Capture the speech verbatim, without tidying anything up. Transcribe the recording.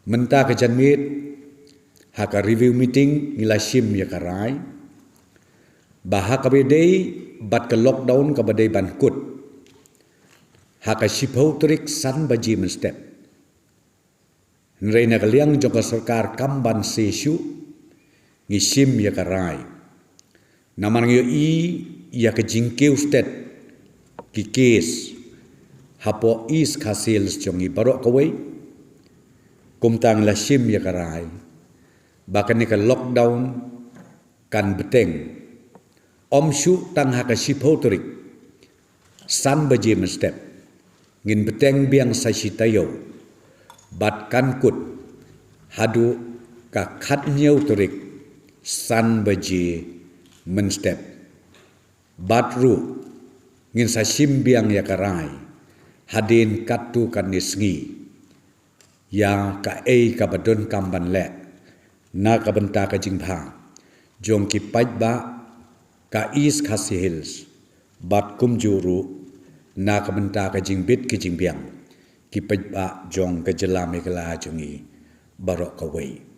Mynta ka janmiet, ha ka review meeting ngi la shim ïa ka rai ba ha kaba dei bad ka lockdown kaba dei ban kut ha ka shiphew tarik san baje mynstep. Hynrei na ka liang jong ka sorkar kam ban shisha ngi shim ïa ka rai. Namar ngi ïohi ïa ka jingkiew stet ki case hapoh East Khasi Hills jong ngi baroh kawei. Kumta ngi la shim ïa ka rai ba kane ka lockdown kan bteng. Ym shu tang ha ka shiphew tarik san baje mynstep, ngin bteng biang sa shi taïew bad kan kut haduh ka khathynñiew tarik san baje mynstep. Bad ruh ngin sa shim biang ïa ka rai hadien katto katne sngi ïa kaei kaba donkam ban leh na ka bynta ka jingbha jong ki paidbah ka East Khasi Hills bad kumjuh ruh na ka bynta ka jingbit ka jingbiang ki paidbah jong ka jylla Meghalaya jong ngi baroh kawei.